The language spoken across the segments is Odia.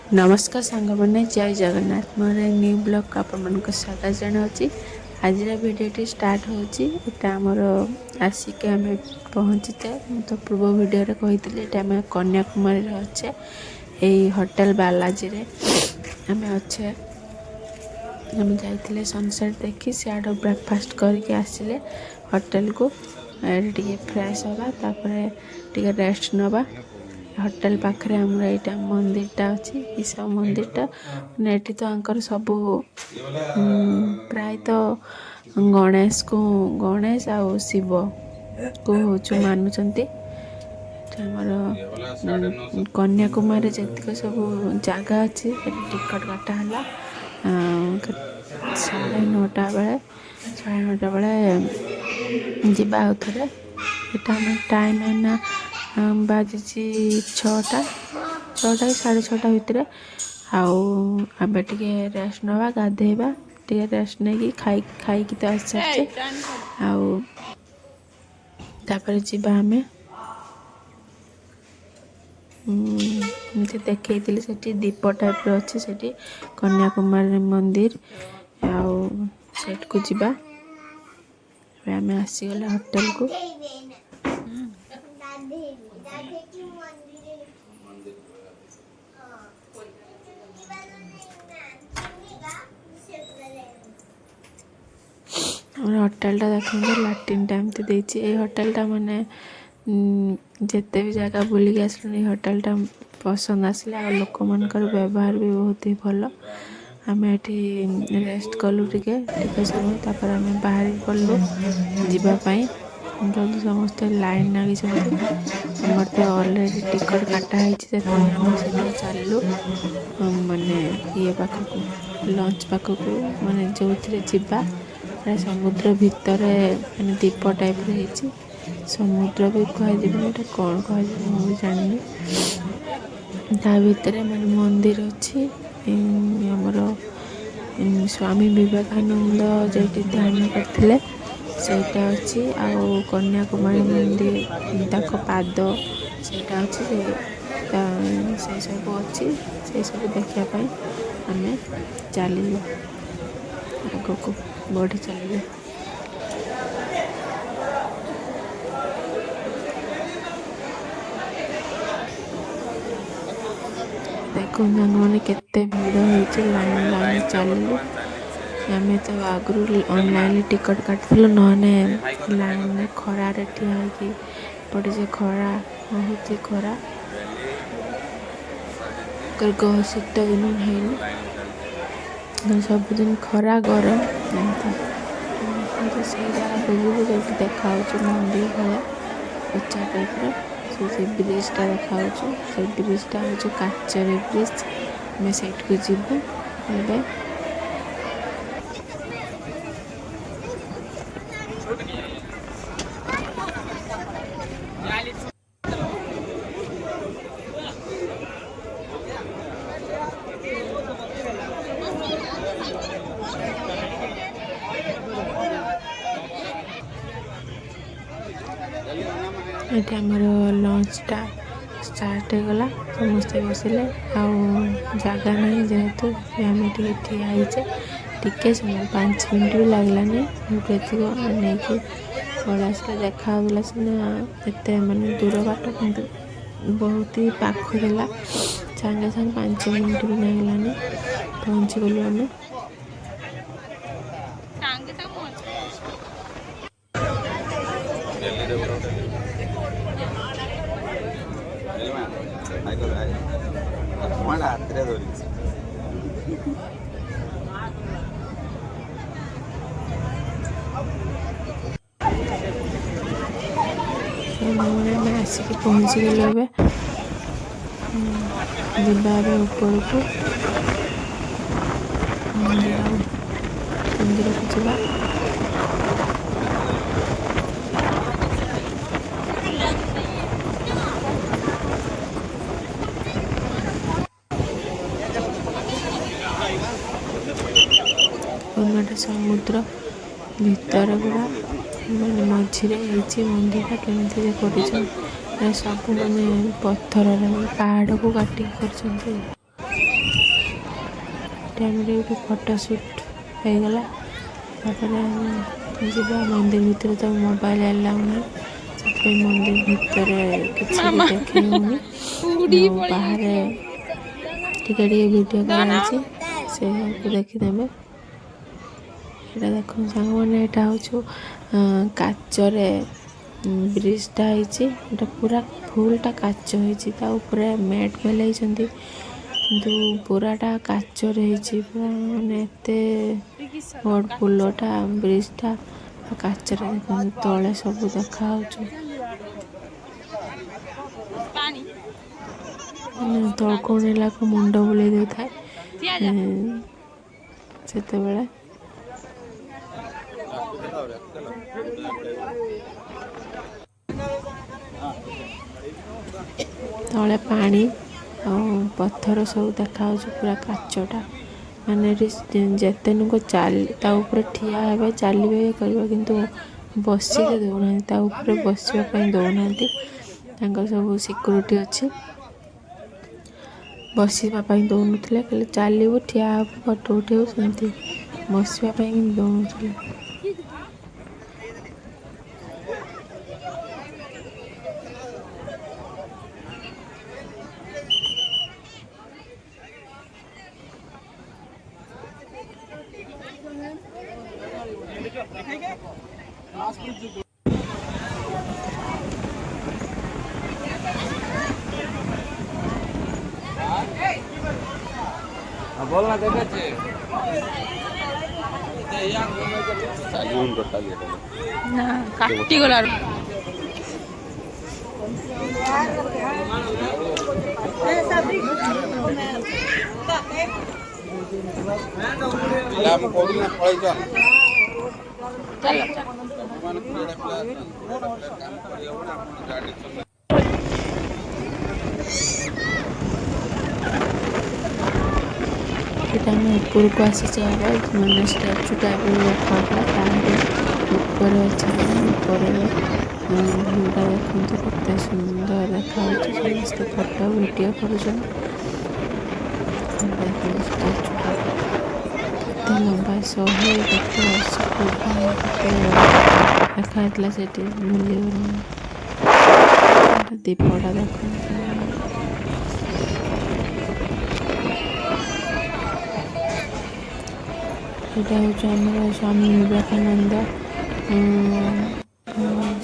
ନମସ୍କାର ସାଙ୍ଗମାନେ, ଜୟ ଜଗନ୍ନାଥ। ମୋର ନ୍ୟୁ ବ୍ଲଗ୍କୁ ଆପଣମାନଙ୍କୁ ସ୍ୱାଗତ ଜଣାଉଛି। ଆଜିର ଭିଡ଼ିଓଟି ଷ୍ଟାର୍ଟ ହେଉଛି, ଏଇଟା ଆମର ଆସିକି ଆମେ ପହଞ୍ଚିଛେ। ମୁଁ ତ ପୂର୍ବ ଭିଡ଼ିଓରେ କହିଥିଲି, ଏଇଟା ଆମେ କନ୍ୟାକୁମାରୀରେ ଅଛେ। ଏଇ ହୋଟେଲ ବାଲାଜୀରେ ଆମେ ଅଛେ। ଆମେ ଯାଇଥିଲେ ସନସେଟ୍ ଦେଖି, ସିଆଡ଼ୁ ବ୍ରେକଫାଷ୍ଟ କରିକି ଆସିଲେ ହୋଟେଲକୁ। ଏଠି ଟିକେ ଫ୍ରେଶ୍ ହେବା, ତାପରେ ଟିକେ ରେଷ୍ଟ ନେବା। ହୋଟେଲ ପାଖରେ ଆମର ଏଇଟା ମନ୍ଦିରଟା ଅଛି, ଇଶା ମନ୍ଦିରଟା। ମାନେ ଏଠି ତ ଆଙ୍କର ସବୁ ପ୍ରାୟତଃ ଗଣେଶକୁ, ଗଣେଶ ଆଉ ଶିବକୁ ହେଉଛି ମାନୁଛନ୍ତି। ଏଠି ଆମର କନ୍ୟାକୁମାରୀରେ ଯେତିକ ସବୁ ଜାଗା ଅଛି, ସେଠି ଟିକଟ କଟା ହେଲା 9:30 ବେଳେ। 9:30 ବେଳେ ଯିବା ଆଉ ଥରେ। ଏଇଟା ଆମର ଟାଇମ୍ ଏଇନା ବାଜିଛି 6ଟା, 6ଟା କି 6:30 ଭିତରେ। ଆଉ ଆମେ ଟିକେ ରେଷ୍ଟ ନେବା, ଗାଧେଇବା, ଟିକେ ରେଷ୍ଟ ନେଇକି ଖାଇକି ତ ଆସିସାରିଛେ, ଆଉ ତାପରେ ଯିବା ଆମେ। ଏମିତି ଦେଖେଇଥିଲି, ସେଠି ଦ୍ୱୀପ ଟାଇପ୍ର ଅଛି ସେଠି କନ୍ୟାକୁମାରୀ ମନ୍ଦିର, ଆଉ ସେଠିକୁ ଯିବା। ଏବେ ଆମେ ଆସିଗଲେ ହୋଟେଲକୁ। ଗାଧେଇବି, ଗାଧେଇକି ମନ୍ଦିର। ହଁ, ଚୁମିବା ସେଗୁଡ଼ା। ଆମର ହୋଟେଲଟା ଦେଖନ୍ତୁ, ଲାଟ୍ରିନ୍ଟା ଏମିତି ଦେଇଛି। ଏଇ ହୋଟେଲଟା ମାନେ ଯେତେ ବି ଜାଗା ବୁଲିକି ଆସିଲୁଣି, ଏଇ ହୋଟେଲଟା ପସନ୍ଦ ଆସିଲା। ଆଉ ଲୋକମାନଙ୍କର ବ୍ୟବହାର ବି ବହୁତ ହି ଭଲ। ଆମେ ଏଠି ରେଷ୍ଟ କଲୁ ଟିକେ ଟିକେ ସମୟ, ତାପରେ ଆମେ ବାହାରି ପଡ଼ିଲୁ ଯିବା ପାଇଁ। କିନ୍ତୁ ସମସ୍ତେ ଲାଇନ୍ ଲାଗିଛନ୍ତି। ଆମର ତ ଅଲରେଡ଼ି ଟିକଟ କାଟା ହେଇଛି, ସେଥିପାଇଁ ଆମେ ଶୀଘ୍ର ଚାଲିଲୁ ମାନେ ଇଏ ପାଖକୁ, ଲଞ୍ଚ ପାଖକୁ, ମାନେ ଯେଉଁଥିରେ ଯିବା। ଏଇଟା ସମୁଦ୍ର ଭିତରେ ମାନେ ଦ୍ୱୀପ ଟାଇପ୍ର ହେଇଛି। ସମୁଦ୍ର ବି କୁହାଯିବନି, ଏଇଟା କ'ଣ କୁହାଯିବ ମୁଁ ବି ଜାଣିନି। ତା ଭିତରେ ମାନେ ମନ୍ଦିର ଅଛି। ଆମର ସ୍ୱାମୀ ବିବେକାନନ୍ଦ ଯେଉଁଠି ଧ୍ୟାନ କରିଥିଲେ, ସେଇଟା ଅଛି। ଆଉ କନ୍ୟାକୁମାରୀ ମନ୍ଦିର, ତାଙ୍କ ପାଦ ସେଇଟା ଅଛି। ସେ ସେଇ ସବୁ ଅଛି। ସେଇ ସବୁ ଦେଖିବା ପାଇଁ ଆମେ ଚାଲିଲୁ, ଆଗକୁ ବଢ଼ି ଚାଲିଲୁ। ଦେଖନ୍ତୁ ସାଙ୍ଗମାନେ, କେତେ ଭିଡ଼ ହେଇଛି। ଲାଇନ୍ ଲାଇନ୍ ଚାଲିଲୁ। ଆମେ ତ ଆଗରୁ ଅନଲାଇନ୍ରେ ଟିକଟ କାଟିଥିଲୁ, ନହେଲେ ଲାଇନ୍ରେ ଖରାରେ ଠିଆ ହେଇକି ପଟେ ଯେ ଖରା, ବହୁତ ହି ଖରା। ଶୀତ ଦିନ ହେଇନି, ସବୁଦିନ ଖରା ଗରମ ଏମିତି। କିନ୍ତୁ ସେଇ ଜାଗାକୁ ଯିବୁ ଯେଉଁଠି ଦେଖାହେଉଛି ମନ୍ଦିର ଭଳିଆ ଉଚ୍ଚା ଟାଇପ୍ର। ସେ ବ୍ରିଜ୍ଟା ଦେଖାହେଉଛି, ସେ ବ୍ରିଜ୍ଟା ହେଉଛି କାଚରେ ବ୍ରିଜ୍। ଆମେ ସେଇଠିକୁ ଯିବୁ ଏବେ। ଏଠି ଆମର ଲଞ୍ଚଟା ଷ୍ଟାର୍ଟ ହେଇଗଲା। ସମସ୍ତେ ବସିଲେ, ଆଉ ଜାଗା ନାହିଁ ଯେହେତୁ ଆମେ ଟିକେ ଠିଆ ହେଇଛେ। ଟିକେ ସମୟ, 5 ମିନିଟ୍ ବି ଲାଗିଲାନି, ଏତିକ ନେଇକି ପଳେଇ ଆସିଲା। ଦେଖା ହେଉଥିଲା ସିନା ଏତେ ମାନେ ଦୂର ବାଟ, କିନ୍ତୁ ବହୁତ ହି ପାଖ ଥିଲା। ସାଙ୍ଗେ ସାଙ୍ଗେ 5 ମିନିଟ୍ ବି ଲାଗିଲାନି, ପହଞ୍ଚିଗଲୁ ଆମେ। ହାତରେ ଧରିଛି। ଆମେ ଆସିକି ପହଞ୍ଚିଗଲୁ। ଏବେ ଯିବା ଏବେ ଉପରକୁ, ମନ୍ଦିର, ମନ୍ଦିରକୁ ଯିବା। ଗୋଟେ ସମୁଦ୍ର ଭିତରେ ପୁରା ମାନେ ମଝିରେ ହେଇଛି ମନ୍ଦିରଟା। କେମିତି ଯେ କରିଛନ୍ତି! ସବୁ ମାନେ ପଥରରେ, ମାନେ ପାହାଡ଼କୁ କାଟିକି କରିଛନ୍ତି। ଟାଇମ୍ରେ ଗୋଟେ ଫଟୋ ସୁଟ୍ ହେଇଗଲା। ତାପରେ ଆମେ ଯିବା ମନ୍ଦିର ଭିତରେ ତ ମୋବାଇଲ ଆଲାଉ ନାହିଁ, ସେଥିପାଇଁ ମନ୍ଦିର ଭିତରେ କିଛି ବି ଦେଖେଇ ହେଉନି। ଆଉ ବାହାରେ ଟିକେ ଟିକେ ଭିଡ଼ିଓ କରାହେଇଛି, ସେଇଆକୁ ଦେଖିଦେବେ। ଏଇଟା ଦେଖନ୍ତୁ ସାଙ୍ଗମାନେ, ଏଇଟା ହେଉଛି କାଚରେ ବ୍ରିଜଟା ହେଇଛି। ଏଇଟା ପୁରା ଫୁଲଟା କାଚ ହେଇଛି, ତା ଉପରେ ମ୍ୟାଟ୍ ମେଲେଇଛନ୍ତି, କିନ୍ତୁ ପୁରାଟା କାଚରେ ହେଇଛି। ପୁରା ମାନେ ଏତେ ବଡ଼ ଫୁଲଟା ବ୍ରିଜଟା କାଚରେ। ଦେଖନ୍ତୁ ତଳେ ସବୁ ଦେଖାହେଉଛି, ମାନେ ତଳକୁ ଅନେଇଲାକୁ ମୁଣ୍ଡ ବୁଲେଇ ଦେଉଥାଏ ସେତେବେଳେ। ତଳେ ପାଣି ଆଉ ପଥର ସବୁ ଦେଖାହେଉଛି, ପୁରା କାଚଟା। ମାନେ ଏଠି ଯେତେ ଲୋକ ଚାଲି ତା ଉପରେ ଠିଆ ହେବେ, ଚାଲିବେ, ଇଏ କରିବେ, କିନ୍ତୁ ବସିତେ ଦେଉନାହାନ୍ତି। ତା ଉପରେ ବସିବା ପାଇଁ ଦେଉନାହାନ୍ତି। ତାଙ୍କର ସବୁ ସିକ୍ୟୁରିଟି ଅଛି, ବସିବା ପାଇଁ ଦେଉନଥିଲେ। ଖାଲି ଚାଲିବୁ, ଠିଆ ହେବୁ, ଫଟୋ ଉଠେଇବୁ, ସେମିତି ବସିବା ପାଇଁ କିନ୍ତୁ ଦେଉନଥିଲେ। বল না দেখেছে। ନା କାଟିଗଲା। ପିଲା ମୁଁ କହୁଥିଲି ନା ପଳେଇଛ। ଚାଲ। ମାନେ 20ଟା ପିଲା ଅଛନ୍ତି, 20ଟା ପିଲା କାମ କରିହେବନି। ଆପଣ ଗାଡ଼ି ଚଲେଇ ଏଇଟା ଆମେ ଉପରକୁ ଆସିଛେ ଏବେ, ମାନେ ଷ୍ଟାଚୁ ଟାଇପ୍ର ଦେଖାଯାଉଥିଲା, ତାହାରି ଉପରେ ଅଛେ ଆମେ। ଉପରେ ଭିଉଟା ଦେଖନ୍ତୁ କେତେ ସୁନ୍ଦର ଦେଖାଯାଉଛି। ସମସ୍ତେ ଫଟୋ ଭିଡ଼ିଓ କରୁଛନ୍ତି। ଦେଖନ୍ତୁ ଷ୍ଟାଚୁଟା କେତେ ଲମ୍ବା, 100 କେତେ 80 ଫୁଟ କେତେ ଲେଖା ହେଇଥିଲା ସେଠି, ଭୁଲିଗଲି। ଦୀପଟା ଦେଖନ୍ତୁ ସାଙ୍ଗମାନେ। ଏଇଟା ହେଉଛି ଆମର ସ୍ୱାମୀ ବିବେକାନନ୍ଦ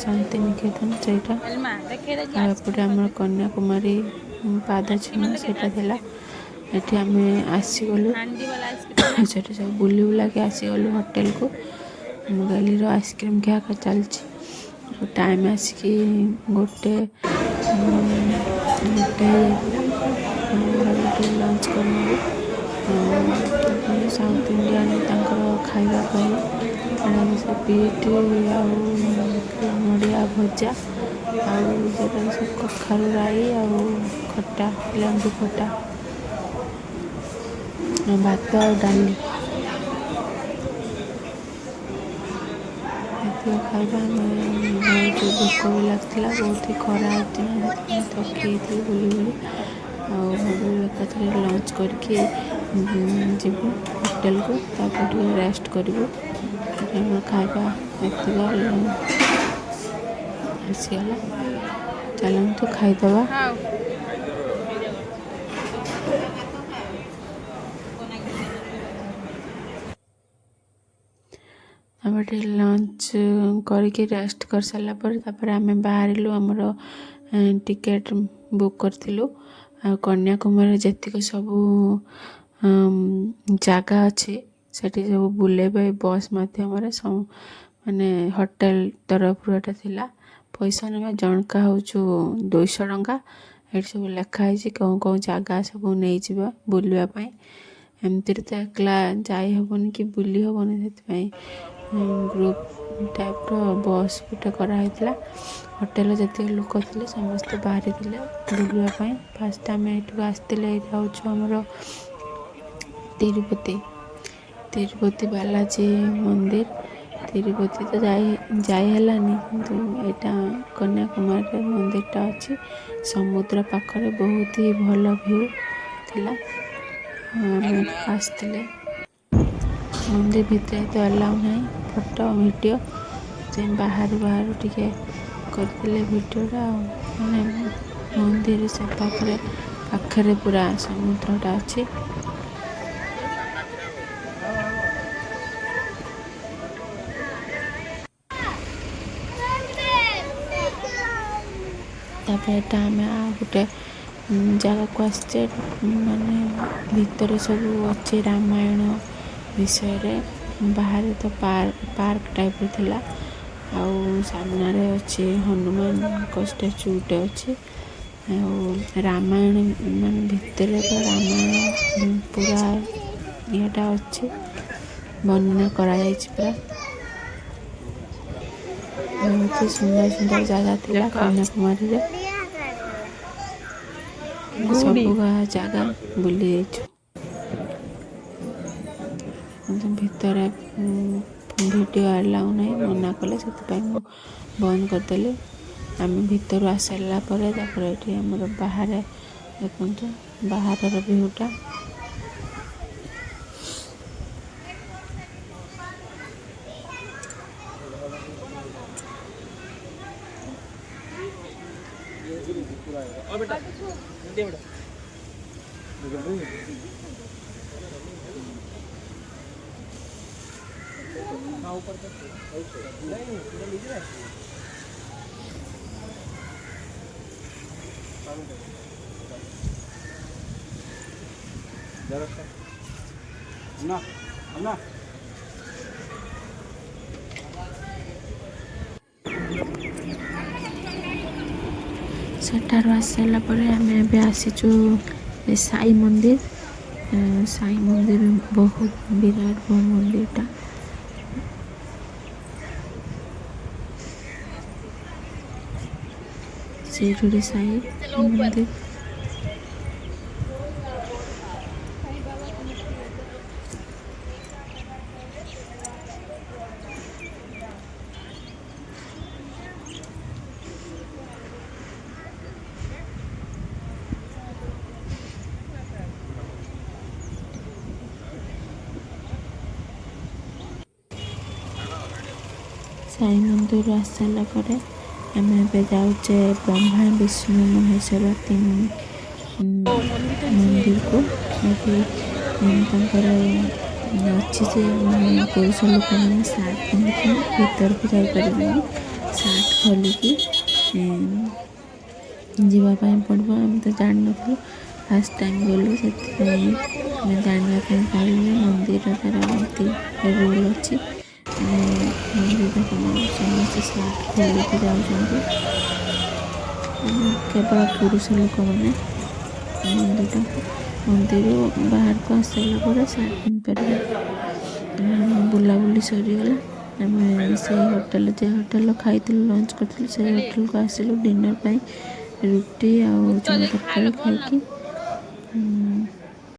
ଶାନ୍ତି ନିକେତନ ସେଇଟା। ଆଉ ଏପଟେ ଆମର କନ୍ୟାକୁମାରୀ ପାଦ ଚିହ୍ନ ସେଇଟା ଥିଲା। ଏଠି ଆମେ ଆସିଗଲୁ, ସେଠି ସବୁ ବୁଲି ବୁଲାକି ଆସିଗଲୁ ହୋଟେଲକୁ। ମୁଁ କହିଲି ଆଇସ୍କ୍ରିମ୍ ଖିଆ ଚାଲିଛି। ଆଉ ଟାଇମ୍ ଆସିକି ଗୋଟେ ଗୋଟେ ହେଇଯାଇଥିଲା। ଭାବିଲୁ ଟିକେ ଲଞ୍ଚ କରିନେବୁ। ଆଉ ସାଉଥ୍ ଇଣ୍ଡିଆନ୍ ତାଙ୍କର ଖାଇବା ପାଇଁ ଏଇଟା ସେ ବିଟ୍ ଆଉ ନଡ଼ିଆ ଭଜା, ଆଉ ସେଟା ସେ କଖାରୁ ରାଇ, ଆଉ ଖଟା, ଲେମ୍ବୁ ଖଟା, ଭାତ ଆଉ ଡାଲି, ଏତିକ ଖାଇବା। ଆମେ ବହୁତ ଭୋକ ବି ଲାଗିଥିଲା, ବହୁତ ହି ଖରା ହେଇଥିଲା, ସେଥିପାଇଁ ଥକି ଯାଇଥିଲୁ ବୁଲି ବୁଲି। ଆଉ ଭାବିଲୁ ଏକାଥରେ ଲଞ୍ଚ କରିକି ଯିବୁ ହୋଟେଲକୁ, ତାପରେ ଟିକେ ରେଷ୍ଟ କରିବୁ। ଏଠି ଆମର ଖାଇବା ଏତିକ ଆସିଗଲା, ଚାଲନ୍ତୁ ଖାଇଦେବା। ହଉ। ତାପରେ ଟିକେ ଲଞ୍ଚ କରିକି ରେଷ୍ଟ କରିସାରିଲା ପରେ ତାପରେ ଆମେ ବାହାରିଲୁ। ଆମର ଟିକେଟ୍ ବୁକ୍ କରିଥିଲୁ। ଆଉ କନ୍ୟାକୁମାରୀରେ ଯେତିକି ସବୁ ଜାଗା ଅଛି, ସେଠି ସବୁ ବୁଲେଇବେ ବସ୍ ମାଧ୍ୟମରେ। ମାନେ ହୋଟେଲ ତରଫରୁ ଏଟା ଥିଲା। ପଇସା ନେବେ ଜଣକା ହେଉଛୁ 200 ଟଙ୍କା। ଏଠି ସବୁ ଲେଖା ହେଇଛି କେଉଁ କେଉଁ ଜାଗା ସବୁ ନେଇଯିବ ବୁଲିବା ପାଇଁ। ଏମିତିରେ ତ ଏକଲା ଯାଇ ହେବନି କି ବୁଲି ହେବନି, ସେଥିପାଇଁ ଗ୍ରୁପ୍ ଟାଇପ୍ର ବସ୍ ଗୋଟେ କରାହେଇଥିଲା। ହୋଟେଲରେ ଯେତିକି ଲୋକ ଥିଲେ ସମସ୍ତେ ବାହାରିଥିଲେ ବୁଲିବା ପାଇଁ। ଫାଷ୍ଟ ଆମେ ଏଇଠୁ ଆସିଥିଲେ। ଏଇଟା ହେଉଛି ଆମର ତିରୁପତି, ତିରୁପତି ବାଲାଜୀ ମନ୍ଦିର। ତିରୁପତି ତ ଯାଇ ଯାଇ ହେଲାନି, କିନ୍ତୁ ଏଇଟା କନ୍ୟାକୁମାରୀରେ ମନ୍ଦିରଟା ଅଛି ସମୁଦ୍ର ପାଖରେ। ବହୁତ ହି ଭଲ ଭିଉ ଥିଲା। ଆମେ ଆସିଥିଲେ। ମନ୍ଦିର ଭିତରେ ତ ଆଲାଉ ନାହିଁ ଫଟୋ ଭିଡ଼ିଓ, ସେ ବାହାରୁ ବାହାରୁ ଟିକେ କରିଥିଲେ ଭିଡ଼ିଓଟା। ଆଉ ମାନେ ମନ୍ଦିର ସେ ପାଖରେ ପାଖରେ ପୁରା ସମୁଦ୍ରଟା ଅଛି। ତାପରେ ଏଇଟା ଆମେ ଆଉ ଗୋଟେ ଜାଗାକୁ ଆସିଛେ, ମାନେ ଭିତରେ ସବୁ ଅଛି ରାମାୟଣ ବିଷୟରେ। ବାହାରେ ତ ପାର୍କ ପାର୍କ ଟାଇପ୍ର ଥିଲା, ଆଉ ସାମ୍ନାରେ ଅଛି ହନୁମାନଙ୍କ ଷ୍ଟାଚୁ ଗୋଟେ ଅଛି। ଆଉ ରାମାୟଣ ମାନେ ଭିତରେ ପୁରା ରାମାୟଣ ପୁରା ଇଏଟା ଅଛି, ବର୍ଣ୍ଣନା କରାଯାଇଛି ପୁରା। ବହୁତ ସୁନ୍ଦର ସୁନ୍ଦର ଜାଗା ଥିଲା ଦେଖ କନ୍ୟାକୁମାରୀରେ। ଆମେ ଗୁଡ଼ି ସବୁ ଜାଗା ବୁଲି ଯାଇଛୁ। କିନ୍ତୁ ଭିତରେ ଭିଡ଼ିଓ ଆଲାଉ ନାହିଁ, ମନା କଲେ, ସେଥିପାଇଁ ମୁଁ ବନ୍ଦ କରିଦେଲି। ଆମେ ଭିତରୁ ଆସିସାରିଲା ପରେ ତାପରେ ଏଠି ଆମର ବାହାରେ ଦେଖନ୍ତୁ ବାହାରର ଭିୟୁଟା। ସେଠାରୁ ଆସିସାରିଲା ପରେ ଆମେ ଏବେ ଆସିଛୁ ସାଇ ମନ୍ଦିର। ସାଇ ମନ୍ଦିର ବହୁତ ବିରାଟ ବଡ଼ ମନ୍ଦିରଟା। ଶିରିଡ଼ି ସାଇ ମନ୍ଦିର। ସାଇ ମନ୍ଦିରରୁ ଆସିସାରିଲା ପରେ ଆମେ ଏବେ ଯାଉଛେ ବ୍ରହ୍ମା ବିଷ୍ଣୁ ମହେଶ୍ୱର ତିନି ମନ୍ଦିରକୁ। ଏଠି ତାଙ୍କର ଅଛି ଯେ ମାନେ ପୁରୁଷ ଲୋକମାନେ ସାର୍ଟ ପିନ୍ଧିକି ଭିତରକୁ ଯାଇପାରିବେନି, ସାର୍ଟ ଖୋଲିକି ଯିବା ପାଇଁ ପଡ଼ିବ। ଆମେ ତ ଜାଣିନଥିଲୁ, ଫାର୍ଷ୍ଟ ଟାଇମ୍ ଗଲୁ, ସେଥିପାଇଁ ଆମେ ଜାଣିବା ପାଇଁ ପାଇଲୁ ଯେ ମନ୍ଦିର ତାର ଏମିତି ରୁଲ୍ ଅଛି। ମାନେ ମନ୍ଦିର ଦେଖନ୍ତୁ ସମସ୍ତେ ସାର୍ଟ ଖୋଲିକି ଯାଉଛନ୍ତି, ମାନେ କେବଳ ପୁରୁଷ ଲୋକମାନେ ମନ୍ଦିରଟାକୁ। ମନ୍ଦିରରୁ ବାହାରକୁ ଆସିସାରିଲା ପରେ ସାର୍ଟ ପିନ୍ଧିପାରିବେ। ଆମ ବୁଲାବୁଲି ସରିଗଲା। ଆମେ ସେଇ ହୋଟେଲ, ଯେ ହୋଟେଲ ଖାଇଥିଲୁ, ଲଞ୍ଚ କରିଥିଲୁ, ସେଇ ହୋଟେଲକୁ ଆସିଲୁ ଡିନର୍ ପାଇଁ। ରୁଟି ଆଉ ଚଣା ତରକାରୀ ଖାଇକି